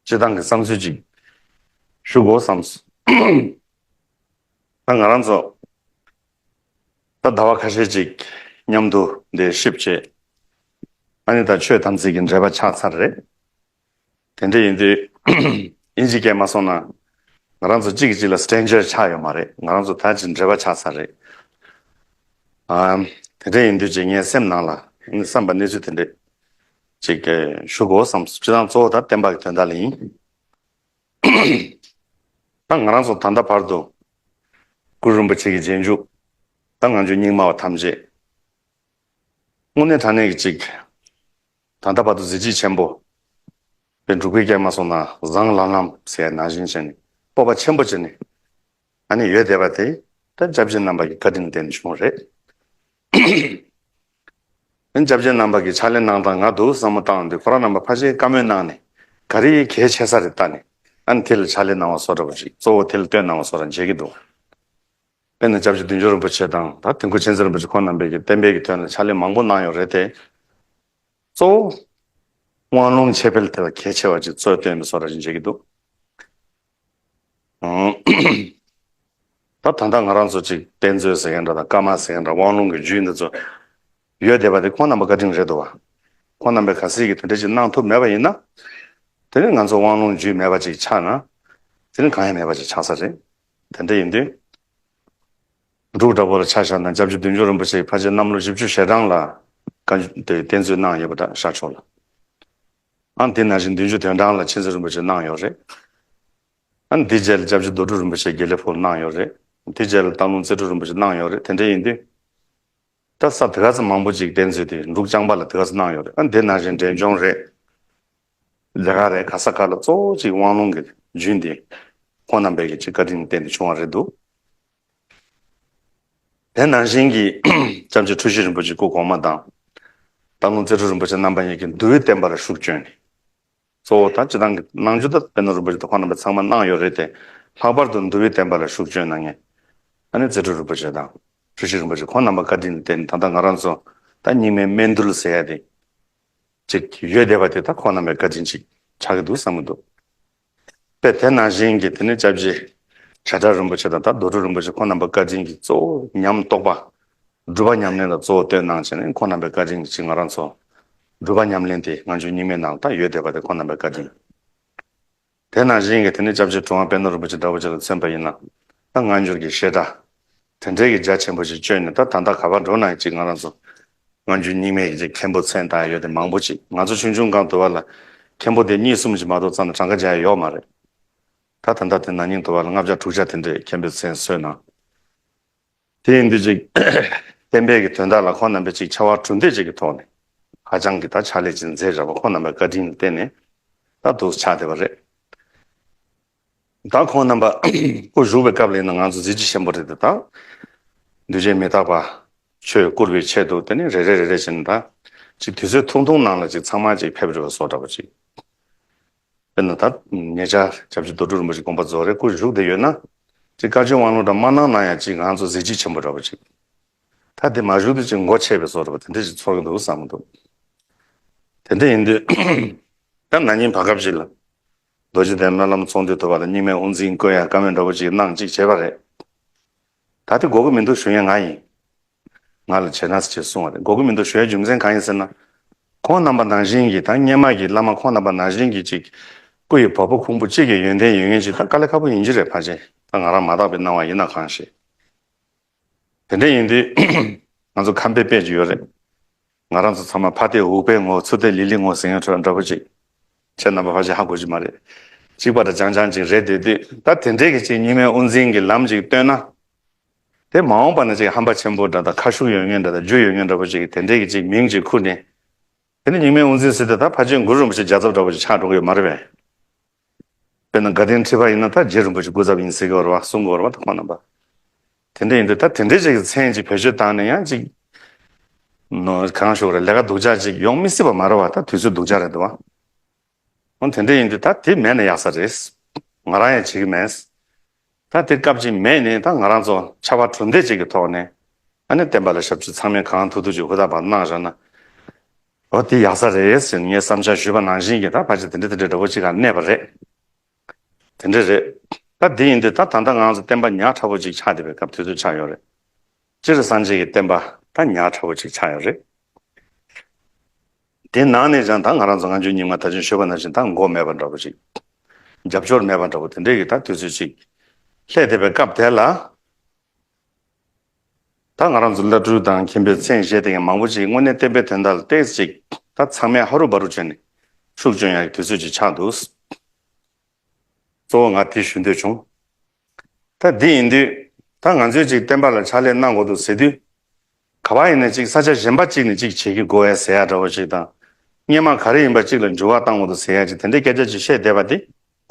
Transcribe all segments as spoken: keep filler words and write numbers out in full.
སྤྱིར་བཏང་གི་བསམ་ཚུལ་ཅིག་ཞུ་དགོས་བསམས། ད་ང་རང་ཚོ་ད་ཟླ་བ་ཁ་ཤས་ཅིག་མཉམ་དུ་འདིར་གཤིབས་བྱས། ཨ་ནི་ད་ཆོས་དམ་ཚིག་གི་འབྲེལ་བ་ཆགས་ཚར་རེད། དེ་འདྲ་ཡིན་དུས་དབྱིན་ཇི་སྐད་མ་སོང་ན་ང་རང་ཚོ་གཅིག་གིས་གཅིག་ལ་སི་ཊེན་ཇར་ཆགས་ཡོད་མ་རེད། ང་རང་ཚོ་ད་ཅིག་འབྲེལ་བ་ཆགས་ཚར་རེད། ཨ། དེ་འདྲ་ཡིན་དུས་ཅིག་ངའི་སེམས་ནང་ལ་བསམ་པ་གནས་ཚུལ་དེ་འདྲ་ཅིག་ཞུ་དགོས་བསམས། སྤྱིར་བཏང་གཙོ་བོ་ད་བསྟན་པ་གི་དོན་དག་ལ་ཡིན། ད་ང་རང་ཚོ་ད་ལྟ་བར་དུ་གུ་རུ་རིན་པོ་ཆེ་གི་རྗེས་འཇུག་ད་ང་ཚོ་རྙིང་མ་བ་ཐམས་ཅད་དངོས་གནས་དྲང་གནས་ཀྱི་ཅིག་ད་ལྟ་བར་དུ་གཟི་བརྗིད་ཆེན་པོ་དཔེ་འབྲུག་པའི་སྐད་མ་སོང་ན་བཟང་ལམ་ལམ་ཟེར་ནང་བཞིན་བྱས་ནས་སྤོབས་པ་ཆེན་པོ་བྱས་ནས་ཨ་ནི་ཡོད་བསྡད་པ་དེ་ད་སྐྱབས་རྗེ་རྣམ་པ་གི་བཀའ་དྲིན་ལ་བརྟེན་ནས་བྱུང་བ་རེད། ཨ་ནི་སྐྱབས་རྗེ་རྣམ་པ་གིས་ཕྱག་ལས་གནང་སྟངས་ང་འདུག་བསམ་བློ་བཏང་དུས་ཁོ་རང་རྣམ་པ་ཕལ་ཆེར་བཀའ་མོལ་གནང་ནས་ག་རེ་གལ་ཆེ་ས་རེད་ལྟ་ནས་ཨ་ནི་དེ་ལ་ཕྱག་ལས་གནང་བ་བཟོ་འདྲ་པོ་ཞིག་གཙོ་བོ་དེ་ལ་བསྟོད་གནང་བ་བཟོ་འདྲ་མཇལ་གྱི་འདུག་དཔེར་ན་སྐྱབས་རྗེ་བདུད་འཇོམས་རིན་པོ་ཆེ་དང་ད་དིལ་མགོ་མཁྱེན་བརྩེ་རིན་པོ་ཆེ་ཁོང་རྣམ་པས་ཀྱི་བསྟན་པའི་གི་དོན་ལ་ཕྱག་ལས་མང་པོ་གནང་ཡོད་རེད་དེ། གཙོ་བོ་དབང་ལུང་འཆད་སྤེལ་དེ་ལ་གལ་ཆེ་བ་ཅིག་གཙོ་བོ་བསྟན་པའི་བཟོ་འདྲ་ཞིག་མཇལ་གྱི་འདུག་ད་ད་ལྟ་ང་རང་ཚོ་ཅིག་གཏེར་མཛོད་ཟེར་མཁན་འདྲ་དང་བཀའ་མ་ཟེར་མཁན་འདྲ་དབང་ལུང་གི་རྒྱུད་འདི་ཚོ་ཡོད་བསྡད་པ་དེ་ཁོང་རྣམ་པ་བཀའ་དྲིན་རེད་འདུག་བ། ཁོང་རྣམ་པས་གལ་སྲིད་ཀྱི་དེ་འདྲ་ཅིག་གནང་ཐུབ་མེད་པ་ཡིན་ན། དེ་ནི་ང་ཚོ་དབང་ལུང་རྒྱུད་མེད་པ་ཅིག་ཆགས་ན། དེ་ནི་གང་ཡང་མེད་པ་ཅིག་ཆགས་ས་རེད། དེ་འདྲ་ཡིན་དུས། འབྲུག་འདྲ་པོ་ལ་ཆ་བཞག་ན་སྐྱབས་རྗེ་བདུད་འཇོམས་རིན་པོ་ཆེ་ཕལ་ཆེར་གནམ་ལོ་བཞི་བཅུ་ཞེ་གྲངས་ལ་བཀའ་འགྱུར་དེ་གཏེར་མཛོད་གནང་ཡོད་པ་འདྲ་ཤར་ཕྱོགས་ལ། ཨ་དེ་ནང་བཞིན་བདུན་ཅུ་དོན་གྲངས་ལ་མཁྱེན་བརྩེ་རིན་པོ་ཆེ་གནང་ཡོད་རེད། ཨ་དེ་རྗེས་ལ་སྐྱབས་རྗེ་རྡོ་གྲུབ་རིན་པོ་ཆེ་དགེ་ལེགས་ཕུག་གནང་ཡོད་རེད། དེ་རྗེས་ལ་སྟག་ལུང་རྩེ་སྤྲུལ་རིན་པོ་ཆེ་གནང་ཡོད་རེད། དེ་འདྲ་ཡིན་དུས། ད་ས་དེ་ག་ཚོད་མང་པོ་ཅིག་གཏེར་མཛོད་དེ་འབྲུག་ལྕང་པ་ལ་དེ་ག་ཚོད་གནང་ཡོད་རེད། ཨ་དེ་ནང་བཞིན་འབྲས་ལྗོངས་རེད། ལས་ཀ་རེད། ག་ས་ག་ལ་གཙོ་བོ་ཅིག་དབང་ལུང་གི་རྒྱུན་དེ་ཁོང་རྣམ་པས་ཀྱི་ཅིག་བཀའ་དྲིན་བརྟེན་ཏེ་བྱུང་བ་རེད་འདུག་དེ་ནང་བཞིན་གྱི་སྐྱབས་རྗེ་འཁྲུལ་ཞིག་རིན་པོ་ཆེ་སྐུ་གོང་མ་དང་། སྟག་ལུང་རྩེ་སྤྲུལ་རིན་པོ་ཆེ་རྣམ་པ་གཉིས་ཀྱིས་འདུལ་བའི་བསྟན་པ་ལ་ཤུགས་བསྐྱོན་ནས། གཙོ་བོ་དང་སྤྱི་བཏང་གི་གནང་རྒྱུ་དང་པད་ནོར་རིན་པོ་ཆེ་དང་ཁོང་རྣམ་པས་ཚང་མ་གནང་ཡོད་རེད་དེ། ལྷག་པར་དུ་འདུལ་བའི་བསྟན་པ་ལ་ཤུགས་བསྐྱོན་གནང་མཁན། ཨ་ནི་རྩེ་སྤྲུལ་རིན་པོ་ཆེ་དང་། འཁྲུལ་ཞིག་རིན་པོ་ཆེ་ཁོང་རྣམ་པ་བཀའ་དྲིན་ལ་བརྟེན་ནས་ད་ལྟ་ང་རང་ཚོ་ད་རྙིང་མའི་སྨན་འདུལ་ཟེར་ཡ་དེ། ཅིག་ཡོད་བསྡད་པ་དེ་ད་ཁོང་རྣམ་པའི་བཀའ་དྲིན་ཅིག་ཆགས་ཀྱི་འདུག་བསམ་གྱི་འདུག་དཔེ་དེ་ནང་བཞིན་གྱི་དེ་ནས་སྐྱབས་རྗེ་བྱ་བྲལ་རིན་པོ་ཆེ་དང་ད་རྡོ་གྲུབ་རིན་པོ་ཆེ་ཁོང་རྣམ་པ་བཀའ་དྲིན་གྱིས་གཙོ་བོ་ཉམས་རྟོགས་པ། སྒྲུབ་པ་ཉམས་ལེན་ལ་གཙོ་བོ་བསྟོད་གནང་བྱས་ནས་ཁོང་རྣམ་པའི་བཀའ་དྲིན་གྱིས་ཅིག་ང་རང་ཚོ་སྒྲུབ་པ་ཉམས་ལེན་དེ་སྔ་འགྱུར་རྙིང་མའི་ནང་ལ་ད་ཡོད་བསྡད་པ་དེ་ཁོང་རྣམ་པའི་བཀའ་དྲིན། དེ་ནང་བཞིན་གྱི་དེ་ནས་སྐྱབས་རྗེ་གྲུབ་དབང་པད་ནོར་རིན་པོ་ཆེ་འདྲ་བོ་ཅིག་ལ་མཚོན་པ་ཡིན་ན། ད་སྔ་འགྱུར་གྱི་བཤད་གྲྭ་དེ་འདྲའི་གི་རྒྱ་ཆེན་པོ་ཞིག་བཅོས་ནས་ད་ད་ལྟ་ག་པར་འགྲོ་ན་ཡང་ཅིག་ང་རང་ཚོ་སྔ་འགྱུར་རྙིང་མའི་གི་ཅིག་མཁན་པོ་མཚན་བཏགས་ཡོད་དེ་མང་པོ་ཅིག་ང་ཚོ་ཆུང་ཆུང་སྒང་དུ་བ་ལ་མཁན་པོ་དེ་གཉིས་གསུམ་ཅིག་མ་གཏོགས་ཙམ་ལ་གྲངས་ཀ་རྒྱག་ཡ་ཡོད་མ་རེད། ད་ད་ལྟ་དེ་ན་ནིང་དུ་བ་ལ་ལྔ་བརྒྱ་དྲུག་བརྒྱ་དེ་འདྲའི་མཁན་པོའི་མཚན་གསོལ་གནང་། དེ་ཡིན་དུས་ཅིག་བསྟན་པའི་གི་དོན་དག་ལ་ཁོང་རྣམ་པས་ཅིག་ཕྱར་བ་གྲུ་འདེགས་ཅིག་གི་ཐོག་ནས་ཧ་ཅང་གི་ད་ཕྱག་ལས་ཅིག་མཛད་བཞག་པ་ཁོང་རྣམ་པའི་བཀའ་དྲིན་ལ་བརྟེན་ནས་ད་འདུག་ཆགས་བསྡད་པ་རེད། ད་ཁོང་རྣམ་པ་སྐུ་བཞུགས་པའི་སྐབས་ལ་ཡིན་ན་ང་ཚོ་གཟི་བརྗིད་ཆེན་པོ་རེད་དེ། ད་འདུས་བྱས་མི་རྟག་པ་ཆོས་བསྐུར་བའི་ཆེད་དུ་དེ་ནས་རེ་རེ་རེ་རེ་བྱས་ནས་ད་ཅིག་དུས་ཚོད་ཐུང་ཐུང་ནང་ལ་ཅིག་ཚང་མ་ཅིག་ཕེབས་འགྲོ་བ་བཟོ་འདྲ་པོ་ཅིག་དཔེར་ན་ད་ཉེ་ཆར་སྐྱབས་རྗེ་རྡོ་གྲུབ་རིན་པོ་ཆེ་དགོངས་པ་རྫོགས་རེད། སྐུ་བཞུགས་བསྡད་ཡོད་ན། ཅིག་བཀའ་ཆོས་དབང་ལུང་འདྲ་མ་གནང་ན་ཡང་ཅིག་ང་ཚོ་གཟི་བརྗིད་ཆེན་པོ་འདྲ་པོ་ཅིག་ད་དེ་མ་བཞུགས་དུས་ཅིག་མགོ་ཆད་པའི་བཟོ་འདྲ་པོ་དེ་འདྲ་ཞིག་ཚོར་གྱི་འདུག་བསམ་གྱི་འདུག་དེ་འདྲ་ཡིན་དུས། ད་ན་ནིང་བར་སྐབས་ཤིག་ལ། རྡོ་རྗེ་གདན་སྨོན་ལམ་ཚོགས་འདུའི་ཐོག་ལ་རྙིང་མའི་དབུ་འཛིན་བསྐོ་ཡ་བཀའ་མོལ་འདྲ་པོ་ཅིག་གནང་ཅིག་བྱས་པ་རེད། ད་དེ་དགོས་ཀྱི་མི་འདུག་ཞུ་མཁན་ང་ཡིན། ང་ལ་བྱས་ན་ཟེར་ཅེས་གསུངས་པ་རེད། དགོས་ཀྱི་མི་འདུག་ཞུ་ཡ་རྒྱུ་མཚན་གང་ཡིན་ཟེར་ན། ཁོང་རྣམ་པ་ནང་བཞིན་གྱི་ད་སྔོན་མ་གི་བླ་མ་ཁོང་རྣམ་པ་ནང་བཞིན་གྱི་ཅིག་སྐུ་ཡི་བ་སྤུ་ཁུང་བུ་གཅིག་གི་ཡོན་ཏན་ཡོད་མཁན་ཅིག་ད་དཀའ་ལས་ཁག་པོ་ཡིན་གྱི་རེད། ཕལ་ཆེར་ད་ང་རང་མ་དག་པའི་སྣང་བ་ཡིན་ན་གང་ཤེས། དེ་འདྲ་ཡིན་དུས་ང་ཚོ་ཁམས་པའི་དཔེ་ཅིག་ཡོད་རེད། ང་རང་ཚོ་ཚང་མ་ཕ་སྟེ་འུག་པའི་ངོ་ཚུར་སྟེ་ལི་ལི་ངོ་ཟེར་མཁན་འདྲ་པོ་ཅིག་ཁྱེད་རྣམ་པ་ཕལ་ཆེར་ཧ་གོ་གི་མ་རེད། གཅིག་པ་འདྲ་རྐྱང་རྐྱང་ཅིག་རེད་དེ་དུས་ད་དེ་འདྲའི་གི་ཅིག་རྙིང་མའི་དབུ་འཛིན་གྱི་ལམ་ཅིག་སྟོན་ན། དེ་མ་འོངས་པ་ན་ཅིག་ཧམ་པ་ཆེན་པོ་འདྲ་དང་ཁ་ཤུགས་ཡོད་མཁན་འདྲ་དང་རྒྱུ་ཡོད་མཁན་འདྲ་པོ་ཅིག་གིས་དེ་འདྲའི་གི་ཅིག་མིང་ཅིག་ཁུར་ནས། དེ་ནི་རྙིང་མའི་དབུ་འཛིན་ཟེར་དུས་ད་ཕལ་ཆེར་གུ་རུ་རིན་པོ་ཆེ་རྒྱལ་ཚབ་འདྲ་པོ་ཅིག་ཆགས་འགྲོ་གི་ཡོད་མ་རེད་པས། དཔེར་ན་དགའ་ལྡན་ཁྲི་པ་ཡིན་ན་ད་རྗེ་རིན་པོ་ཆེ་སྐུ་ཚབ་ཡིན་ཟེར་གི་ཡོད་རེད་བ། གསུང་གི་ཡོད་རེད་བ། ད་ཁོང་རྣམ་པ། དེ་འདྲ་ཡིན་དུས་ད་དེ་འདྲའི་ཅིག་གི་མཚན་ཅིག་བེད་སྤྱོད་བཏང་ནས་ཡང་ཅིག་ནོ་གང་ཞུ་དགོས་རེད། ལས་ཀ་སྡུག་ཅག་ཅིག་ཡོང་མི་སྲིད་པ་མ་རེད་བ། ད་དུས་ཚོད་སྡུག་ཅག་རེད་འདུག་བ། འོ་དེ་འདྲ་ཡིན་དུས་ད་དེ་མེད་ན་ཡག་ས་རེད། ང་རང་ཡང་བྱེད་ཀྱི་མེད། ད་དེ་སྐབས་ཅིག་མེད་ནས་ད་ང་རང་ཚོ་ཕྱར་བ་གྲུ་འདེགས་ཅིག་གི་ཐོག་ནས་ཨ་ནི་བསྟན་པ་ལ་ཞབས་ཕྱི་ཚང་མས་གང་ཐུབ་ཐུབ་ཅིག་ཧུར་ཐག་པ་གནང་བཞག་ན། འོ་དེ་ཡག་ས་རེད་ཟེར་ངས་བསམ་འཆར་ཞུས་པ་ནང་བཞིན་གྱི་ད་ཕལ་ཆེར་དེ་འདྲ་དེ་འདྲ་འདྲ་བོ་ཅིག་ག་གནས་པ་རེད། དེ་འདྲ་རེད། ད་དེ་ཡིན་དུས་ད་ད་ལྟ་ང་ཚོ་བསྟན་པ་ཉག་ཕྲ་བོ་ཅིག་ཆགས་བསྡད་པའི་སྐབས་དུས་ཚོད་ཆགས་ཡོད་རེད། སྤྱིར་སངས་རྒྱས་ཀྱི་བསྟན་པ་ད་ཉག་ཕྲ་བོ་ཅིག་ཆགས་ཡོད་རེད། དེ་ནང་ནས་ཀྱང་ད་ང་རང་ཚོ་སྔ་འགྱུར་རྙིང་མ་ད་ཅིང་ཞུས་པ་ནང་བཞིན་ད་མགོ་མེད་པ་འདྲ་བོ་ཅིག་རྒྱབ་སྐྱོར་མེད་པ་འདྲ་བོ་དེ་འདྲའི་གི་ད་དུས་ཚོད་ཅིག་སླེབས་བསྡད་པའི་སྐབས་དེ་ལ། ད་ང་རང་ཚོ་བླ་སྤྲུལ་དང་མཁན་པོའི་མཚན་བཞེས་བསྡད་མཁན་མང་པོ་ཅིག་དངོས་གནས་བསྟན་པའི་དོན་དག་ལ་ཏོག་ཙམ་ཅིག་ད་ཚང་མས་ཧ་རུ་བ་རུ་བྱས་ནས་ཤུགས་སྐྱོན་ཡག་གི་དུས་ཚོད་ཅིག་ཆགས་འདུག་གཙོ་བོ་ང་དེ་ཞུ་འདོད་བྱུང་། ད་འདི་ཡིན་དུས་ད་ང་ཚོས་ཅིག་བསྟན་པ་ལ་ཕྱག་ལས་གནང་དགོས་འདུག་ཟེར་དུས། ག་པར་ཡིན་ན་ཅིག་ས་ཆ་གཞན་པ་ཅིག་ནས་ཅིག་བྱེད་ཀྱི་དགོས་ཡ་ཟེར་ཡ་འདྲ་བོ་ཅིག་དང་། སྔོན་མ་ག་རེ་ཡིན་པ་ཅིག་ལ་འགྱུར་བ་བཏང་དགོས་འདུག་ཟེར་ཡ་ཅིག་དེ་འདྲའི་སྐད་ཆ་ཅིག་བཤད་བསྡད་པ་དེ་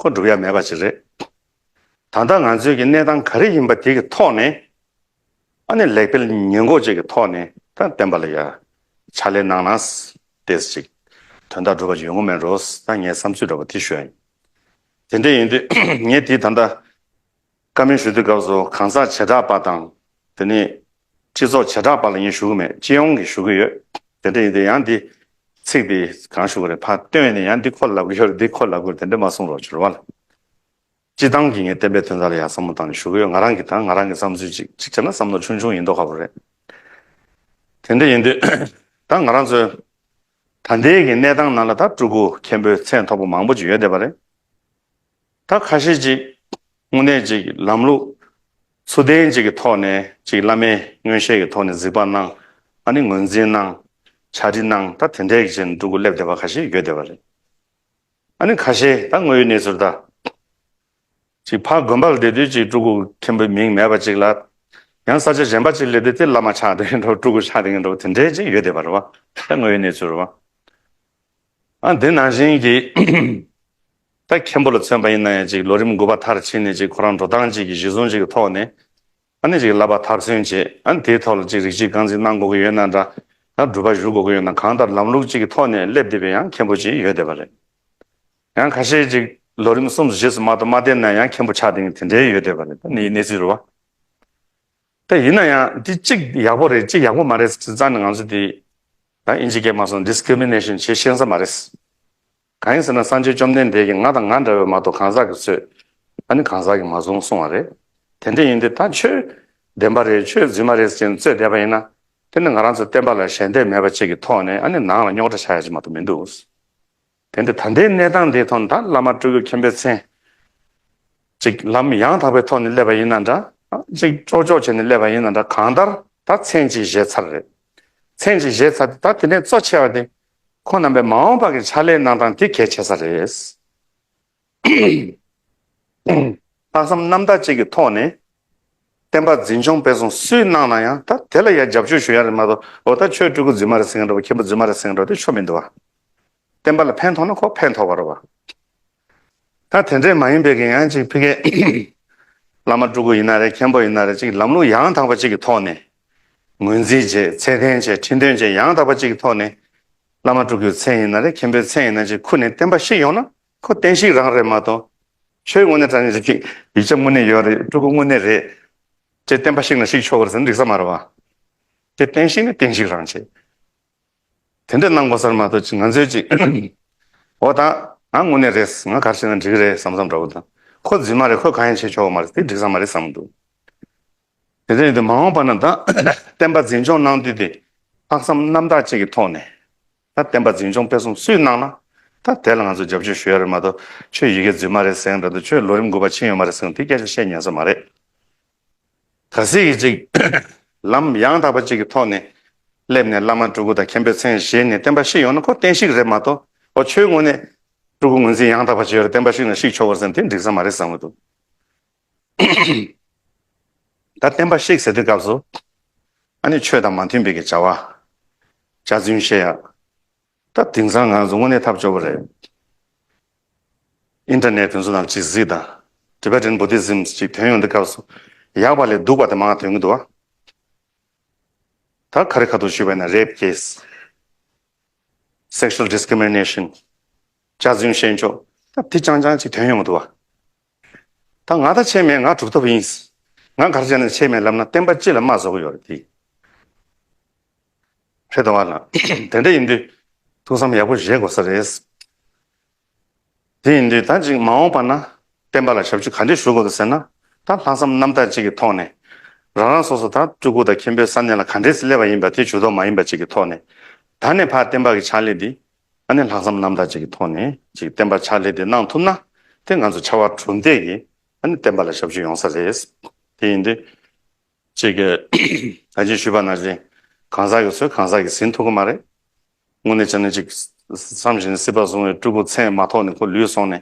ཁོ་འགྲུབ་ཡ་མེད་པ་ཅིག་རེད། ད་ལྟ་ང་ཚོའི་གི་གནས་སྟངས་ག་རེ་ཡིན་པ་དེ་གི་ཐོག་ནས། ཨ་ནི་ལེགས་སྤེལ་ཉེས་འགོག་ཅིག་གི་ཐོག་ནས་ད་བསྟན་པ་ལ་ཡ་ཕྱག་ལས་གནང་ན་ཏེས་ཅིག་དོན་དག་འགྲུབ་པ་ཅིག་ཡོང་གི་མེད་འགྲོ། ད་ངའི་བསམ་ཚུལ་འདྲ་བོ་དེ་ཞུ་ཡ་ཡིན། དེ་འདྲ་ཡིན་དུས་ངས་དེ་ད་ལྟ་བཀའ་མོལ་ཞུ་དུས་སྐབས་སུ་གང་ཟག་བྱེ་བྲག་པ་དང་། དེ་ནས་སྤྱི་ཚོགས་བྱེ་བྲག་པ་ལ་ངས་ཞུ་གི་མེད། སྤྱི་ཡོངས་ཀྱི་ཞུ་གི་ཡོད། དེ་འདྲ་ཡིན་དུས་ཡང་འདི་ཚིག་འདི་གང་ཞུ་གི་རེད། ཕར་བཏོན་ནས་ཡང་འདི་ཁོ་ལབ་གི་ཡོད་རེད། འདི་ཁོ་ལབ་གི་རེད། དེ་འདྲ་མ་གསུང་རོགས་བྱོས་རོགས་ལ། སྤྱི་བཏང་གི་ངས་བསྟན་པའི་དོན་དག་ལ་ཡང་བསམ་བློ་བཏང་ནས་ཞུ་གི་ཡོད། ང་རང་གི་ད་ང་རང་གི་བསམ་ཚུལ་ཅིག་ཅིག་བྱས་ན་བསམ་བློ་ཆུང་ཆུང་ཡིན་མདོག་ཁ་པོ་རེད། དེ་འདྲ་ཡིན་དུས་ད་ང་རང་ཚོའི་ད་ལྟའི་གི་གནས་སྟངས་ནང་ལ་ད་སྤྲུལ་སྐུ་མཁན་པོའི་མཚན་ཐོགས་པ་མང་པོ་ཅིག་ཡོད་བསྡད་པ་རེད། ད་ཁ་ཤས་ཅིག་དངོས་གནས་ཅིག་ལམ་ལུགས་ཚུལ་ལྡན་ཅིག་གི་ཐོག་ནས་ཅིག་བླ་མའི་མངོན་ཤེས་ཀྱི་ཐོག་ནས་གཟིགས་པ་གནང་། ཨ་ནི་ངོས་འཛིན་གནང་། ཕྱག་བྲིས་གནང་། ད་དེ་འདྲའི་གི་ཅིག་སྤྲུལ་སྐུ་སླེབས་བསྡད་པ་ཁ་ཤས་ཡོད་བསྡད་པ་རེད། ཨ་ནི་ཁ་ཤས་ད་དངོས་ཡོད་གནས་ཚུལ་ད། ཅིག་ཕར་དགོན་པ་ལ་བསྡད་དུས་ཅིག་སྤྲུལ་སྐུ་མཁན་པོའི་མིང་མེད་པ་ཅིག་ལ། ཡང་ས་ཆ་གཞན་པ་ཅིག་སླེབས་དུས་དེ་བླ་མ་ཆགས་བསྡད་མཁན་འདྲ་བོ་སྤྲུལ་སྐུ་ཆགས་བསྡད་མཁན་འདྲ་བོ་དེ་འདྲའི་ཅིག་ཡོད་བསྡད་པ་རེད་བ། ད་དངོས་ཡོད་གནས་ཚུལ་རེད་བ། ཨ་འདི་ནང་བཞིན་གྱི་ད་མཁན་པོ་ལ་མཚོན་པ་ཡིན་ན་ཡང་ཅིག་ལོ་རིམ་དགུ་པ་མཐར་ཕྱིན་ནས་ཅིག་ཁོ་རང་འགྲོ་སྟངས་ཅིག་གི་གཞི་བཟུང་ཅིག་གི་ཐོག་ནས། ཨ་ནི་ཅིག་བསླབ་པ་མཐར་སོན་བྱས། ཨ་ནི་དེའི་ཐོག་ལ་ཅིག་རིགས་གཅིག་རྐང་འཛིན་གནང་དགོས་ཀྱི་ཡོད་ན་འདྲ། ད་སྒྲུབ་པ་ཞུ་དགོས་ཀྱི་ཡོད་ན། གང་ལྟར་ལམ་ལུགས་གཅིག་གི་ཐོག་ནས་སླེབས་བསྡད་པའི་ཡང་མཁན་པོ་ཅིག་ཡོད་བསྡད་པ་རེད། ཡང་ཁ་ཤས་ཅིག་ལོ་རིམ་གསུམ་བཞི་ཙམ་མ་གཏོགས་མ་བསྡད་ན་ཡང་མཁན་པོ་ཆགས་བསྡད་མཁན་དེ་འདྲའི་ཡོད་བསྡད་པ་རེད། ད་ནི་གནས་ཚུལ་རེད་བ། ད་ཡིན་ན་ཡང་འདི་གཅིག་ཡག་པོ་རེད་གཅིག་ཡག་པོ་མ་རེད་ཟེར་རྩ་ནས་ང་ཚོ་འདི་ད་ཨིན་ཇི་སྐད་མ་སོང་ཌི་སི་ཀི་རི་མི་ནེ་ཤན་བྱེད་ཤེས་ས་མ་རེད། གང་ཡིན་ཟེར་ན་སངས་རྒྱས་བཅོམ་ལྡན་འདས་ཀྱིས་ང་དང་ང་འདྲ་བའི་མ་གཏོགས་གང་ཟག་གིས་གསོད། ཨ་ནི་གང་ཟག་གིས་མ་བཟུང་གསུང་བ་རེད། དེ་འདྲ་ཡིན་དུས་ད་ཆོས་བདེན་པ་རེད་ཆོས་རྫུན་མ་རེད་ཟེར་ནས་རྩོད་བསྡད་པ་ཡིན་ན། དེ་ནི་ང་རང་ཚོ་བསྟན་པ་ལ་ཞལ་འདེབས་མེད་པ་ཅིག་གི་ཐོག་ནས་ཨ་ནི་ནང་ལ་རྙོག་དྲ་ཆགས་ཡ་ཅིག་མ་གཏོགས་མི་འདུག་དེ་འདྲ་ད་ལྟའི་གནས་སྟངས་འདིའི་ཐོག་ནས་ད་བླ་མ་སྤྲུལ་སྐུ་མཁན་པོའི་མཚན་ཅིག་ལམ་ཡང་དག་པའི་ཐོག་ནས་སླེབས་པ་ཡིན་ན་འདྲ། ཅིག་ཀྲོག་ཀྲོག་བྱས་ནས་སླེབས་པ་ཡིན་ན་འདྲ། གང་ལྟར་ད་མཚན་ཅིག་བཞེས་ཚར་རེད། མཚན་ཅིག་བཞེས་ཚར་ཏེ་ད་དེ་ནས་གཙོ་ཆེ་བ་དེ་ཁོང་རྣམ་པའི་མ་འོངས་པ་གི་ཕྱག་ལས་གནང་སྟངས་དེ་གལ་ཆེ་ས་རེད། ལྷག་བསམ་རྣམ་དག་ཅིག་གི་ཐོག་ནས་བསྟན་པ་འཛིན་སྐྱོང་སྤེལ་གསུམ་སུས་གནང་ན་ཡང་ད་དེ་ལ་ཡང་རྒྱབ་སྐྱོར་ཞུ་ཡ་རེད་མ་གཏོགས། འོ་ད་ཆོས་སྤྲུལ་སྐུ་རྫུན་མ་རེད་ཟེར་མཁན་འདྲ་བོ་མཁན་པོ་རྫུན་མ་རེད་ཟེར་མཁན་འདྲ་བོ་དེ་ཆོ་མི་འདུག་བ། བསྟན་པ་ལ་ཕན་ཐོགས་ན་ཁོ་ཕན་ཐོགས་པ་རེད་བ། ད་དེ་འདྲས་མ་ཡིན་པའི་གི་ཡང་ཅིག་ཕ་གིའི་བླ་མ་སྤྲུལ་སྐུ་ཡིན་ན་རེད་མཁན་པོ་ཡིན་ན་རེད་ཅིག་ལམ་ལུགས་ཡང་དག་པ་ཅིག་གི་ཐོག་ནས་ངོས་འཛིན་བྱས་ཚད་ལྡན་བྱས་ཁྲིམས་དོན་བྱས་ཡང་དག་པ་ཅིག་གི་ཐོག་ནས་བླ་མ་སྤྲུལ་སྐུའི་མཚན་ཡིན་ན་རེད་མཁན་པོའི་མཚན་ཡིན་ན་ཅིག་ཁུར་ནས་བསྟན་པ་བཤིག་ཡོང་ན་ཁོ་བསྟན་བཤིག་རང་རེད་མ་གཏོགས། ཆོས་དངོས་གནས་དྲང་གནས་ཅིག་ཡིག་ཆ་དངོས་གནས་ཡོད་རེད་སྤྲུལ་སྐུ་དངོས་གནས་རེད། ཅེས་བསྟན་པ་བཤིག་ན་བཤིག་ཆོག་གི་རེད་ཟེར་ན་འགྲིག་ས་མ་རེད་བ། དེ་བསྟན་བཤིག་ནི་བསྟན་བཤིག་རང་བྱེད། དེ་འདྲ་གནང་དགོས་ས་རེད་མ་གཏོགས་ང་ཚོས་ཅིག་འོ་ད་ང་དངོས་གནས་རེད། ང་ག་རེ་བྱས་ན་འགྲིག་གི་རེད་བསམ་བསམ་འདྲ་བོ་དང་། ཁོ་རྫུན་མ་རེད་ཁོ་གང་ཡང་བྱེད་ཆོག་གི་མ་རེད་དེ་འགྲིག་ས་མ་རེད་བསམ་གྱི་འདུག་དེ་འདྲ་ཡིན་དུས་མ་འོངས་པ་ན་ད་བསྟན་པ་འཛིན་སྐྱོང་གནང་དུས་དེ་ལྷག་བསམ་རྣམ་དག་ཅིག་གི་ཐོག་ནས་ད་བསྟན་པ་འཛིན་སྐྱོང་སྤེལ་གསུམ་སུས་གནང་ན་ད་དེ་ལ་ང་ཚོ་རྒྱབ་སྐྱོར་ཞུ་ཡ་རེད་མ་གཏོགས་ཆོས་ཡི་གེ་རྫུན་མ་རེད་ཟེར་མཁན་འདྲ་འདུག་ཆོས་ལོ་རིམ་དགུ་པ་ཕྱིན་ཡོད་མ་རེད་ཟེར་མཁན་དེ་སྐད་ཆ་བཤད་ཉན་ས་མ་རེད། གལ་སྲིད་ཀྱི་ཅིག་ལམ་ཡང་དག་པ་ཅིག་གི་ཐོག་ནས་སླེབས་ནས་བླ་མ་སྤྲུལ་སྐུ་དང་མཁན་པོའི་མཚན་བཞེས་ནས་བསྟན་པ་བཤིག་ཡོང་ན་ཁོ་བསྟན་བཤིག་རེད་མ་གཏོགས་ཨོ་ཆོས་དངོས་གནས་སྤྲུལ་སྐུ་ངོས་འཛིན་ཡང་དག་པ་བྱས་ཡོད་རེད་བསྟན་པ་བཤིག་ན་བཤིག་ཆོག་གི་རེད་ཟེར་ན་དེ་འགྲིག་ས་མ་རེད་བསམ་གྱི་འདུག་ད་བསྟན་པ་བཤིག་ཟེར་དུས་སྐབས་སུ་ཨ་ནི་ཆོས་དང་མ་མཐུན་པའི་གི་བྱ་བ། འཇའ་ཚོན་བཤད་ཡ། ད་དེང་སང་ང་ཚོ་དངོས་གནས་ཐབས་སྐྱོ་པོ་རེད། ཨིན་ཊར་ནེཊ་དེ་ཚོ་ནང་ཅིག་གཟིགས་དང་། Tibetan Buddhism ཅིག་ཐོན་ཡོང་དུས་སྐབས་སུ་ཡག་པ་ལས་སྡུག་པ་དེ་མང་ཐོན་གྱི་འདུག་བ། ད་ག་རེ་ཁ་ཐུག་ཞུས་པ་ཡིན་ན་rape case, sexual discrimination, འཇའ་ཚོན་བཤད་ཕྱོགས་ད་དེ་རྐྱང་རྐྱང་ཅིག་ཐོན་ཡོང་གི་འདུག་བ། ད་ང་ད་ཆད་མེད་ང་གྲུབ་ཐོབ་ཡིན། ང་ག་རེ་བྱས་ན་ཆད་མེད་ལབ་ན་བསྟན་པ་སྤྱི་ལ་དམའ་བཟོ་གི་ཡོད་རེད་དེ། རེད་དོ་བ་ལ། དེ་འདྲ་ཡིན་དུས། ཐུགས་བསམ་ཡག་པོ་བཞེས་དགོས་ས་རེད། དེ་ཡིན་དུས་ད་ཅིག་མ་འོངས་པ་ན་བསྟན་པ་ལ་ཞབས་ཕྱི་ག་འདྲས་ཞུ་དགོས་འདུག་ཟེར་ན། ད་ལྷག་བསམ་རྣམ་དག་ཅིག་གི་ཐོག་ནས་རང་རང་སོ་སོ་ད་སྤྲུལ་སྐུ་དང་མཁན་པོའི་ས་གནས་ལ་ག་འདྲས་སླེབས་པ་ཡིན་པ་དེ་ཇུས་གཏོགས་མ་ཡིན་པ་ཅིག་གི་ཐོག་ནས། ད་ནས་ཕར་བསྟན་པ་གི་ཕྱག་ལས་འདི་ཨ་ནི་ལྷག་བསམ་རྣམ་དག་ཅིག་གི་ཐོག་ནས་ཅིག་བསྟན་པ་ཕྱག་ལས་འདི་གནང་ཐུབ་ན། དེ་ང་ཚོ་ཕྱར་བ་གྲུ་འདེགས་ཀྱིས་ཨ་ནི་བསྟན་པ་ལ་ཞབས་ཕྱི་ཡོང་ས་རེད། དེ་ཡིན་དུས། ཅིག་གིས་ད་ཅི་ཞུས་པ་ནང་བཞིན་གང་ཟག་གི་ཚོད་གང་ཟག་གིས་ཟིན་ཐུབ་ཀྱི་མ་རེད། དངོས་གནས་བྱས་ན་ཅིག་བསམ་བཞིན་སྲིད་པ་བཟུང་བའི་སྤྲུལ་སྐུ་མཚན་མ་ཐོགས་ནས་ཁོ་ལུས་སོང་ནས།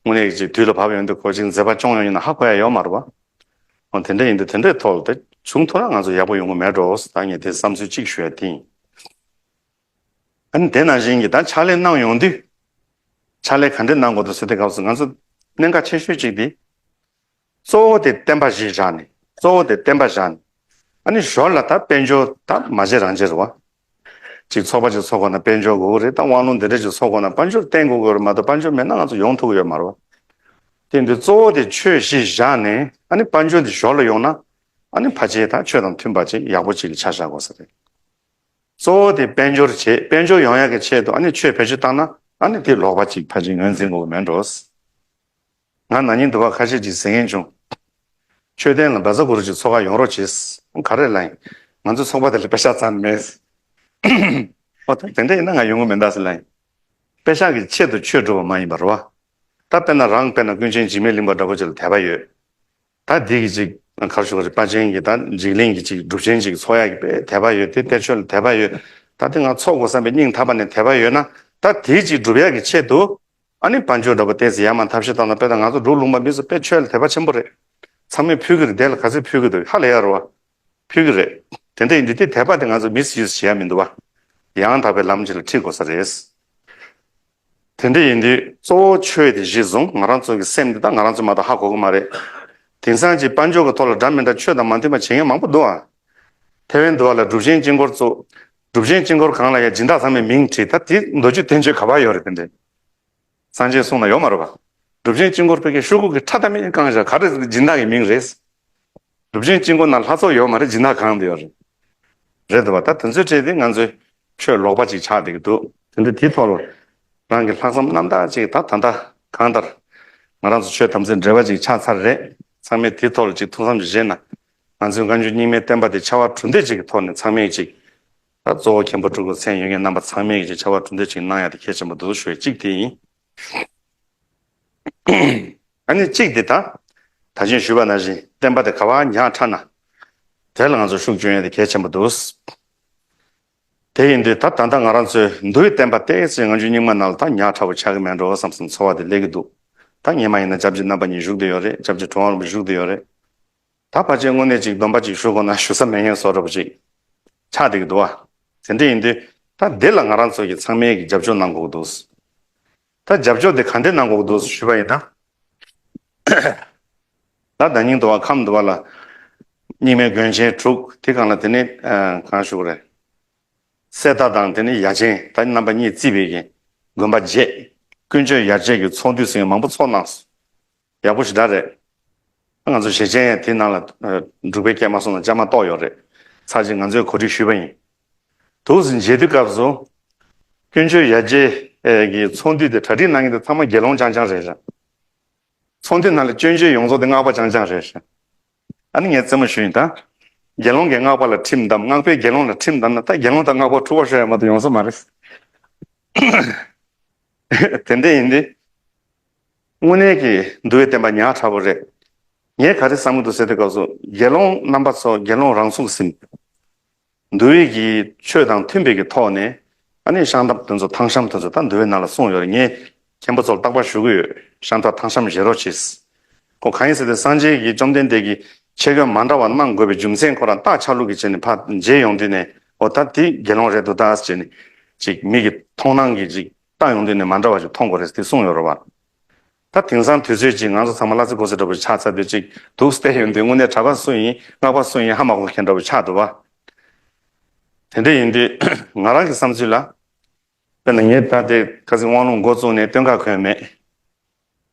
དངོས་གནས་ཅིག་དུས་ལ་བབ་ཡོང་དུས་ཁོ་ཅིག་མཛད་པ་སྐྱོང་ཡོང་ཡིན་ན་ཧ་གོ་ཡ་ཡོད་མ་རེད་བ། འོ་དེ་འདྲ་ཡིན་དུས་དེ་འདྲའི་ཐོག་ལ་དེ་བྱུང་ཐུབ་ན་ང་ཚོ་ཡག་པོ་ཡོང་གི་མེད་འགྲོ། ད་ངས་དེ་བསམ་ཚུལ་གཅིག་ཞུ་ཡ་དེ་ཡིན། ཨ་ནི་དེ་ནང་བཞིན་གྱི་ད་ཕྱག་ལས་གནང་ཡོང་དུས། ཕྱག་ལས་ག་འདྲས་གནང་དགོས་འདུག་ཟེར་དུས་སྐབས་སུ་ང་ཚོ་གནད་འགག་ཆེ་ཤོས་གཅིག་དེ། གཙོ་བོ་དེ་བསྟན་པ་གཞི་བཞག་ནས། གཙོ་བོ་དེ་བསྟན་པ་བཞག་ནས། ཨ་ནི་ཞོར་ལ་ད་དཔལ་འབྱོར་ད་མ་བྱེད་རང་བྱེད་རེད་བ། ཅིག་ཚོགས་པ་ཅིག་ཚོགས་དགོས་ན་དཔལ་འབྱོར་དགོས་ཀྱི་རེད། ད་དབང་ལུང་འདི་འདྲ་ཅིག་ཚོགས་དགོས་ན་དཔལ་འབྱོར་བརྟེན་དགོས་ཀྱི་རེད་མ་གཏོགས་དཔལ་འབྱོར་མེད་ན་ང་ཚོ་ཡོང་ཐུབ་ཀྱི་ཡོད་མ་རེད་བ། དེ་འདི་གཙོ་བོ་དེ་ཆོས་གཞི་བཞག་ནས་ཨ་ནི་དཔལ་འབྱོར་དེ་ཞོར་ལ་ཡོང་ན། ཨ་ནི་ཕལ་ཆེར་ད་ཆོས་དང་མཐུན་པ་ཅིག་ཡག་པོ་ཅིག་ལ་ཆ་བཞག་དགོས་ས་རེད། གཙོ་བོ་དེ་དཔལ་འབྱོར་བྱེད། དཔལ་འབྱོར་ཡོང་ཡག་གི་ཆེད་དུ་ཨ་ནི་ཆོས་བེད་སྤྱོད་བཏང་ན་ཨ་ནི་དེ་ལོག་པ་ཅིག་ཕལ་ཆེར་ངོས་འཛིན་དགོས་ཀྱི་མེད་འགྲོ། ང་ན་ནིང་དུ་བ་ཁ་ཤས་ཅིག་ཟེར་མཁན་བྱུང་། མཆོད་རྟེན་ལ་བཛྲ་གུ་རུ་ཅིག་ཚོགས་ཁག་ཡོང་རོགས་བྱེད། ག་རེ་ལབ་ཡིན། ང་ཚོའི་ཚོགས་པ་དེ་ལ་པེ་ཤག་རྩ་ནས་མེད། ཨོ་ད་དེ་འདྲ་ཡིན་ན་ང་ཡོང་གི་མི་འདུག་ཟེར་ལབ་ཡིན། པེ་ཤག་གི་ཆེད་དུ་ཆོས་སྒྲུབ་པ་མ་ཡིན་པ་རེད་བ། ད་དཔེར་ན་རང་དཔེར་ན་ཀུན་མཁྱེན་འཇིགས་མེད་གླིང་པ་འདྲ་པོ་ཅིག་ལ་དད་པ་ཡོད། ད་འདི་གི་ཅིག་ག་རེ་ཞུ་དགོས་རེད། དཔལ་ཆེན་གྱི་ད་འཇིགས་གླིང་གི་ཅིག་སྒྲུབ་ཆེན་ཅིག་ཚོགས་ཡག་གི་དཔེ་དད་པ་ཡོད་དེ། གཏེར་ཆོས་ལ་དད་པ་ཡོད། ད་དེ་ང་ཚོགས་དགོས་བསམ་པའི་སྙིང་ཐག་པ་ནས་དད་པ་ཡོད་ན། ད་དེ་ཅིག་སྒྲུབ་ཡག་གི་ཆེད་དུ། ཨ་ནི་དཔལ་འབྱོར་འདྲ་པོ་ཏོག་ཙམ་ཡར་མར་ཐབས་ཤེས་བཏང་ན། དཔེར་ན་ང་ཚོ་འབྲུག་ལུང་པ་མི་ཚོ་དཔེ་ཆོས་ལ་དད་པ་ཆེན་པོ་རེད། ཚང་མས་ཕུལ་གྱི་རེད། དེ་ལ་ག་ཚོད་ཕུལ་གྱི་འདུག་ཧ་ལས་ཡ་རེད་བ། ཕུལ་གྱི་རེད། དེ་འདྲ་ཡིན་དུས་དེ་དད་པ་དེ་ང་ཚོ་མི་སི་ཡུ་སི་བྱེད་ཡ་མི་འདུག་བ། ཡང་དག་པའི་ལམ་ཅིག་ལ་ཁྲིད་དགོས་ས་རེད། དེ་འདྲ་ཡིན་དུས་གཙོ་བོ་ཆོས་དེ་གཞི་བཟུང་། ང་རང་ཚོ་གི་སེམས་འདི་ད་ང་རང་ཚོ་མ་གཏོགས་ཧ་གོ་གི་མ་རེད། དེང་སང་ཅིག་དཔལ་འབྱོར་གྱི་ཐོག་ལ་འདྲ་མི་འདྲ་ཆོས་དང་མ་མཐུན་པ་བྱེད་མཁན་མང་པོ་འདུག་ཨ། ཐེ་ཝན་འདི་བ་ལ་སྒྲུབ་ཆེན་དཀྱིལ་འཁོར་བཙུགས། སྒྲུབ་ཆེན་དཀྱིལ་འཁོར་སྒང་ལ་ཡ་སྦྱིན་བདག་ཚང་མས་མིང་བྲིས། ད་དེ་མདོ་རྒྱུད་བསྟན་བཅོས་ག་པར་ཡོད་རེད། དེ་འདྲ་སངས་རྒྱས་གསུང་ན་ཡོད་མ་རེད་པ། སྒྲུབ་ཆེན་དཀྱིལ་འཁོར་ཕ་གིའི་ཤོག་གུ་གི་ཁྲ་ད་མིན་བཀང་བཞག་ག་རེ་སྦྱིན་བདག་གི་མིང་རེད། སྒྲུབ་ཆེན་དཀྱིལ་འཁོར་ནང་ལྷ་ཚོགས་ཡོད་མ་རེད། སྦྱིན་བདག་གང་དུ་ཡོད་རེད། རེད་འདུག་བ། ད་དེ་ཚོའི་གྲས་དེ་ང་ཚོའི་ཆོས་ལོག་པ་ཅིག་ཆགས་བསྡད་ཀྱི་འདུག་དེ་འདྲ་དེའི་ཐོག་ལ་རང་གི་ལྷག་བསམ་རྣམ་དག་ཅིག་ད་ད་ལྟ་གང་ལྟར་ང་རང་ཚོ་ཆོས་དམ་ཚིག་འབྲེལ་བ་ཅིག་ཆགས་ཚར་རེད། ཚང་མས་དེའི་ཐོག་ལ་ཅིག་ཐུགས་བསམ་ཅིག་བཞེས་ན། ང་ཚོའི་སྔ་འགྱུར་རྙིང་མའི་བསྟན་པ་དེ་ཕྱར་བ་གྲུ་འདེགས་ཅིག་གི་ཐོག་ནས་ཚང་མས་ཅིག་ད་གཙོ་བོ་མཁན་པོ་སྤྲུལ་སྐུ་མཚན་ཡོད་མཁན་རྣམ་པ་ཚང་མས་ཀྱི་ཕྱར་བ་གྲུ་འདེགས་ཅིག་གནང་ཡ་དེ་གལ་ཆེན་པོ་འདུག་ཞུ་བའི་གཅིག་དེ་ཡིན། ཨ་ནི་གཅིག་དེ་ད། ད་གིན་ཞུས་པ་ནང་བཞིན་བསྟན་པ་དེ་ག་པར་ཉག་ཕྲ་ན། དེ་ལ་ང་ཚོ་ཤུགས་སྐྱོན་ཡ་དེ་གལ་ཆེན་པོ་འདུག་དེ་ཡིན་དུས་ད་ད་ལྟ་ང་རང་ཚོའི་འདུལ་བའི་བསྟན་པ་ཏོག་ཙམ་ང་ཚོའི་རྙིང་མ་ནང་ལ་ད་ཉག་ཕྲ་པོ་ཆགས་ཀྱི་མེད་འགྲོ་བསམ་བསམ་ཚོར་བ་དེ་སླེབས་ཀྱི་འདུག་ད་སྔོན་མ་ཡིན་ན་སྐྱབས་རྗེ་རྣམ་པ་གཉིས་བཞུགས་བསྡད་ཡོད་རེད། སྐྱབས་རྗེ་གྲུབ་དབང་རིན་པོ་ཆེ་བཞུགས་བསྡད་ཡོད་རེད། ད་ཕལ་ཆེར་དངོས་གནས་ཅིག་སྡོམ་པ་ཅིག་ཞུ་དགོས་ན་ཞུ་ས་མེད་མཁན་བཟོ་འདྲ་པོ་ཅིག་ཆགས་བསྡད་ཀྱི་འདུག་བ། དེ་འདྲ་ཡིན་དུས་ད་འདི་ལ་ང་རང་ཚོ་གིས་ཚང་མས་ཀྱི་རྒྱབ་སྐྱོར་གནང་དགོས་ཀྱི་འདུག་ད་རྒྱབ་སྐྱོར་དེ་ག་འདྲས་གནང་དགོས་ཀྱི་འདུག་ཞུས་པ་ཡིན་ན། ད་ཟླ་ཉིན་དུ་བ་ཁམས་དུ་བ་ལ་རྙིང་མའི་དགོན་ཆེན་དྲུག་དེ་སྒང་ལ་དེ་ནི་གང་ཞུ་དགོས་རེད། གསེར་རྟ་དང་དེ་ནི་ཡ་ཆེན་ད་རྣམ་པ་གཉིས་བརྩིས་པའི་གི་དགོན་པ་བརྒྱད། ཀུན་སྤྱོད་ཡར་རྒྱས་ཀྱི་ཚོགས་འདུ་ཟེར་མཁན་མང་པོ་ཚོགས་གནང་སོང་། ཡག་པོ་ཞེ་དྲག་རེད། ང་ཚོ་ཞེ་ཆེན་ཡང་དེ་ནང་ལ་འབྲུག་པའི་སྐད་མ་གསུངས་ན་བཅའ་མར་གཏོགས་ཡོད་རེད། ཚར་གཅིག་ང་ཚོས་གོ་སྒྲིག་ཞུས་པ་ཡིན། དུས་ཟིན་མཇལ་དུས་སྐབས་སུ། ཀུན་སྤྱོད་ཡར་རྒྱས་ཀྱི་ཚོགས་འདུ་དེ་གྲ་སྒྲིག་གནང་མཁན་དེ་ཚང་མ་དགེ་སློང་རྐྱང་རྐྱང་རེད་ར། ཚོགས་འདུ་ནང་ལ་སྐྱོན་བརྗོད་ཡོངས་རྫོགས་དེ་སྔགས་པ་རྐྱང་རྐྱང་རེད་ར། ཨ་ནི་ངས་རྩེད་མོ་ཞུས་ཡིན་ད། དགེ་སློང་གིས་སྔགས་པ་ལ་ཁྲིམས་བསྡམས། སྔགས་པས་དགེ་སློང་ལ་ཁྲིམས་བསྡམས་ན་ད་དགེ་སློང་དང་སྔགས་པ་འཁྲུག་པ་ཤོར་ཡ་མ་གཏོགས་ཡོང་ས་མ་རེད། དེ་འདྲ་ཡིན་དུས། དངོས་གནས་ཀྱི་འདུལ་བའི་བསྟན་པ་ཉག་ཕྲ་པོ་རེད། ངས་ག་རེ་བསམ་གྱི་འདུག་ཟེར་དུས་སྐབས་སུ་དགེ་སློང་རྣམ་པ་ཚོ་དགེ་སློང་རང་ཚུགས་ཟིན། འདུལ་བའི་གི་ཆོས་དང་མཐུན་པའི་གི་ཐོག་ནས་ཨ་ནི་ཤམ་ཐབས་དེ་ཚོ་ཐང་ཤམ་དེ་ཚོ་ད་འདུལ་བའི་ནང་ལ་གསུངས་ཡོད་རེད། ངས་མཁན་པོ་ཚོར་རྟག་པར་ཞུ་གི་ཡོད། ཤམ་ཐབས་ཐང་ཤམ་བཞེས་རོགས་བྱེད། ཁོ་གང་ཡིན་ཟེར་དུས་སངས་རྒྱས་ཀྱིས་བཅོམ་ལྡན་འདས་ཀྱིས་ཆས་གོས་མ་འདྲ་བ་གནང་དགོས་པའི་རྒྱུ་མཚན་ཁོ་རང་རྟགས་ཆ་ལུགས་ཀྱི་བྱས་ནས་ཕར་མཇལ་ཡོང་དུས་ནས་འོ་ད་དེ་དགེ་སློང་རེད་འདུག་ད་ཟེར་ནས་ཅིག་མི་གི་མཐོང་སྣང་གི་ཅིག་ལྟ་ཡོང་དུས་ནས་མ་འདྲ་བ་ཞིག་མཐོང་དགོས་རེད་དེ་གསུངས་ཡོད་རེད་བ། ད་དེང་སང་དུས་ཚོད་ཅིག་ང་ཚོ་ཚང་མ་གླ་རྩི་གོ་ས་འདྲ་པོ་ཆགས་ཚར་དུས་ཅིག་འདུག་བལྟས་ཡོང་དུས་དངོས་གནས་གྲྭ་པ་སུ་ཡིན་སྔགས་པ་སུ་ཡིན་ཧ་མ་གོ་མཁན་འདྲ་པོ་ཆགས་འདུག་བ། དེ་འདྲ་ཡིན་དུས་ང་རང་གི་བསམ་ཚུལ་ལ། དཔེར་ན་ངས་ད་ལྟའི་ཁ་སང་དབང་ལུང་འགོ་བཙུགས་ནས་སྟོན་ཁ་གོན་མེད།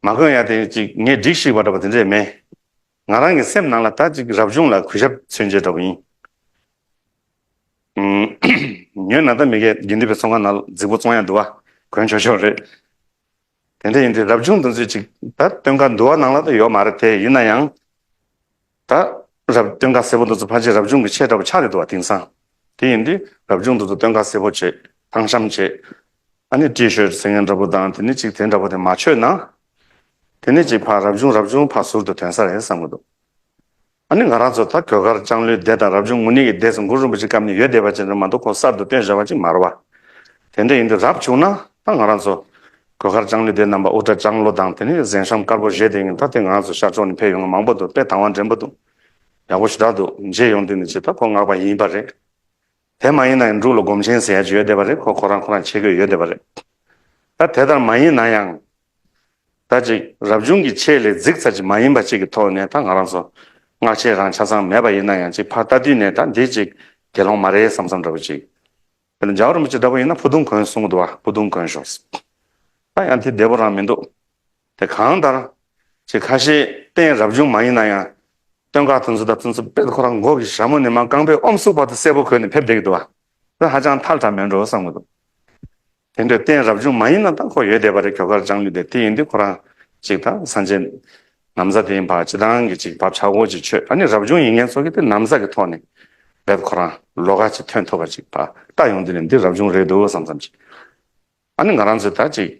མ་གོན་ཡ་དེ་ཅིག་ངས་སྒྲིག་ཞིག་པ་འདྲ་པོ་དེ་འདྲས་མེད། ང་རང་གི་སེམས་ནང་ལ་ད་ཅིག་རབ་བྱུང་ལ་གུས་ཞབས་མཚོན་བྱེད་འདྲ་པོ་ཡིན། ཉོས་ན་ད་མི་སྒེར་དགེ་འདུན་པའི་ཚོང་ཁང་ནང་ལ་རྫིག་པོ་བཙོང་ཡ་འདུག་བ། གོན་ཆོག་ཆོག་རེད། དེ་འདྲ་ཡིན་དུས་རབ་བྱུང་དེ་ཚོའི་ཅིག་ད་སྟོན་ཁ་འདུལ་བ་ནང་ལ་ད་ཡོད་མ་རེད་དེ། ཡིན་ན་ཡང་ད་རབ་སྟོན་ཁ་གསལ་པོ་དེ་ཚོ་ཕལ་ཆེར་རབ་བྱུང་གི་ཆས་འདྲ་པོ་ཆགས་རེད་འདུག་བ། དེང་སང་དེ་ཡིན་དུས་རབ་བྱུང་དེ་ཚོ་སྟོན་ཁ་གསལ་པོ་བྱེད། ཐང་ཤམ་བྱེད། ཨ་ནི་ཊི་ཤར་ཊི་ཟེར་མཁན་འདྲ་པོ་དང་དེ་ནི་ཅིག་དེ་འདྲ་པོ་དེ་མ་མཆོད་ན། དེ་ནི་ཅིག་ཕར་རབ་བྱུང་རབ་བྱུང་ཕར་ཟུར་དུ་ཐོན་ས་རེད་བསམ་གི་འདུག་ཨ་ནི་ང་རང་ཚོ་ད་གོས་དཀར་ལྕང་ལོའི་སྡེ་དང་རབ་བྱུང་ངུར་སྨྲིག་གི་སྡེ་ཟེར་གུ་རུ་རིན་པོ་ཆེ་སྐབས་ནས་ཡོད་བསྡད་པ་ཅིག་རེད་མ་གཏོགས་ཁོ་གསར་དུ་བཏོན་བཞག་པ་ཅིག་མ་རེད་བ། དེ་འདྲ་ཡིན་དུས་རབ་བྱུང་ན་ད་ང་རང་ཚོ་གོས་དཀར་ལྕང་ལོའི་སྡེ་རྣམ་པ་དབུ་སྐྲ་ལྕང་ལོ་དང་དེ་ནས་གཟན་ཤམ་དཀར་པོ་བཞེས་བསྡད་མཁན་ད་དེ་ང་རང་ཚོ་ཤར་ཕྱོགས་ནས་ཕེབས་ཡོང་མཁན་མང་པོ་འདུག་དཔེ་དང་བ་འདྲེན་པོ་འདུག་ཡག་པོ་ཞེ་དྲག་འདུག་མཇལ་ཡོང་དུས་ནས་ཅིག་ད་ཁོ་སྔགས་པ་ཡིན་པ་རེད། དེ་མ་ཡིན་ན་ཡང་འབྲུག་ལ་སྒོམ་ཆེན་ཟེར་ཡ་ཅིག་ཡོད་བསྡད་པ་རེད། ཁོ་ཁོ་རང་ཁོ་རང་ཆས་གོས་ཡོད་བསྡད་པ་རེད། ད་དེ་ལྟར་མ་ཡིན་ན་ཡང་། ད་ཅིག་རབ་བྱུང་གི་ཆས་ལས་རྫིག་ཚར་ཅིག་མ་ཡིན་པ་ཅིག་གི་ཐོག་ནས་ད་ང་རང་ཚོ་སྔགས་ཆས་རང་ཆ་ཚང་མེད་པ་ཡིན་ན་ཡང་ཅིག་ཕར་ལྟ་དུས་ནས་ད་འདི་ཅིག་དགེ་སློང་མ་རེད་བསམ་བསམ་འདྲ་པོ་ཅིག་དེ་ལ་རྒྱལ་བ་རིན་པོ་ཆེ་འདྲ་པོ་ཡིན་ན་ཕུ་དུང་གོན་གསུང་གི་འདུག་བ། ཕུ་དུང་གོན་ཤོག་ད་ཡང་དེ་བདེ་པོ་རང་མི་འདུག་དེ་གང་ལྟར་ཅིག་ཁ་ཤས་རྟེན་རབ་བྱུང་མ་ཡིན་ན་ཡང་སྟོན་ཁ་དེ་ཚོ་དང་དེ་ཚོ་དཔེ་ཁོ་རང་མགོ་གི་ཞྭ་མོ་ནས་མར་རྐང་པའི་ཨོམ་སུག་བར་དུ་གསལ་པོ་གོན་ནས་ཕེབས་བསྡད་ཀྱི་འདུག་བ། དེ་ཧ་ཅང་ཐལ་དྲགས་མེད་འགྲོ་བསམ་གི་འདུག་དེ་འདྲའི་རྟེན་རབ་བྱུང་མ་ཡིན་ན་ད་ཁོ་ཡོད་བསྡད་པ་རེད། གོས་དཀར་ལྕང་ལོའི་སྡེ་དེ་ཡིན་དུས་ཁོ་རང་ཅིག་ད་སངས་རྒྱས་ན་བཟའ་དེ་ཡིན་པ་ཅི་ཐང་གི་ཅིག་བབ་ཆགས་འོ་ཅིག་མཆོད། ཨ་ནི་རབ་བྱུང་ཡིན་མཁན་ཚོ་གི་དེ་ན་བཟའ་གི་ཐོག་ནས་རྦད་ཁོ་རང་ལོགས་ཀ་ཅིག་ཐོན་ཐུབ་པ་ཅིག་ཕར་ལྟ་ཡོང་དུས་ནས་འདི་རབ་བྱུང་རེད་འདུག་བསམ་བསམ་ཅིག་ཨ་ནི་ང་རང་ཚོས་ད་ཅིག་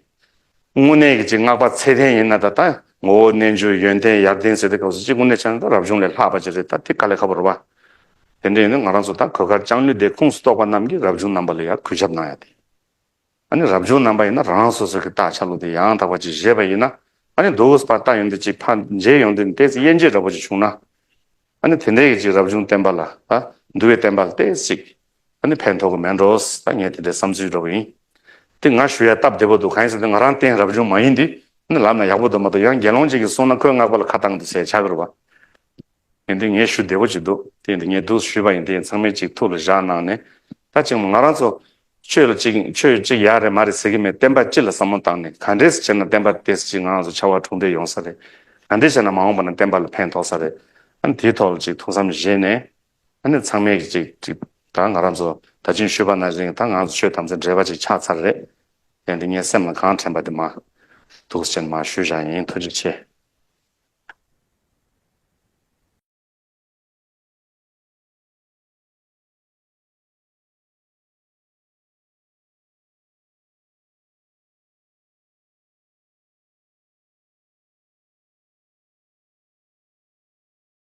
དངོས་གནས་ཀྱི་ཅིག་སྔགས་པ་ཚད་ལྡན་ཡིན་ན་ད་ད་ངོ་བོ་རྣལ་འབྱོར་ཡོན་ཏན་ཡར་ལྡན་ཟེར་དུས་སྐབས་སུ་ཅིག་དངོས་གནས་བྱས་ན་ད་རབ་བྱུང་ལས་ལྷག་པ་ཅིག་རེད། ད་དེ་དཀའ་ལས་ཁག་པོ་རེད་བ། དེ་འདྲ་ཡིན་ན་ང་རང་ཚོ་ད་གོས་དཀར་ལྕང་ལོའི་སྡེ་ཁུངས་སུ་གཏོགས་པ་རྣམས་ཀྱིས་རབ་བྱུང་རྣམ་པ་ལ་ཡར་གུས་ཞབས་གནང་ཡ་དེ། ཨ་ནི་རབ་བྱུང་རྣམ་པ་ཡིན་ན་རང་རང་སོ་སོ་གི་རྟགས་ཆ་ལུགས་དེ་ཡང་དག་པ་ཅིག་བཞེས་པ་ཡིན་ན། ཨ་ནི་འདུག་སེ་ཕར་ལྟ་ཡོང་དུས་ཅིག་ཕར་མཇལ་ཡོང་དུས་ཏོག་ཙམ་དབྱེ་འབྱེད་འདྲ་པོ་ཅིག་བྱུང་ན། ཨ་ནི་དེ་འདྲའི་གི་ཅིག་རབ་བྱུང་བསྟན་པ་ལ་ད་འདུལ་བའི་བསྟན་པ་ལ་ཏོག་ཙམ་ཅིག་ཨ་ནི་ཕན་ཐོགས་གི་མེད་འགྲོ། ད་ངས་དེ་འདྲའི་བསམ་ཚུལ་འདྲ་པོ་ཡིན། དེ་ང་ཞུ་ཡ་སྟབས་བདེ་པོ་འདུག་གང་ཡིན་ཟེར་ན་ང་རང་རྟེན་རབ་བྱུང་མ་ཡིན་དུས་ཨ་ནི་ལབ་ན་ཡག་པོ་འདུག་མ་གཏོགས་ཡང་དགེ་སློང་ཅིག་གིས་གསུངས་ན་ཁོས་སྔགས་པ་ལ་ཁ་བཏང་འདུག་ཟེར་ཆགས་ཀྱི་རེད་བ། ཡིན་དུས་ངས་ཞུ་བདེ་པོ་ཅིག་འདུག་དེ་ཡིན་དུས་ངས་འདུག་ཞུས་པ་ཡིན་དུས་ཚང་མས་ཅིག་ཐུགས་ལ་བཞག་གནང་ནས། ད་ཅིག་ང་རང་ཚོ་ཆོས་ལ་ཅིག་ཆོས་ཅིག་ཡག་རེད་མ་རེད་ཟེར་གི་མེད། བསྟན་པ་སྤྱི་ལ་བསམ་བློ་བཏང་ནས་ག་འདྲས་བྱས་ན་བསྟན་པ་དེ་ཅིག་ང་རང་ཚོ་ཕྱར་བ་གྲུ་འདེགས་ཡོང་ས་རེད། ག་འདྲས་བྱས་ན་མ་འོངས་པ་ན་བསྟན་པ་ལ་ཕན་ཐོགས་ས་རེད། ཨ་ནི་དེའི་ཐོག་ལ་ཅིག་ཐུགས་བསམ་བཞེས་ནས། ཨ་ནི་ཚང་མས་ཀྱི་ཅིག་ཅིག་ད་ང་རང་ཚོ་ད་ཅིག་ཞུས་པ་ནང་བཞིན་ད་ང་ཚོ་ཆོས་དམ་ཚིག་འབྲེལ་བ་ཅིག་ཆགས་ཚར་རེད། དེ་འདི་ངས་སེམས་ལ་གང་དྲན་པ་དེ་མ་ཐུགས་རྗེ་ཆེ་མ་ཞུས་བཞག་ཡིན། ཐུགས་རྗེ་ཆེ།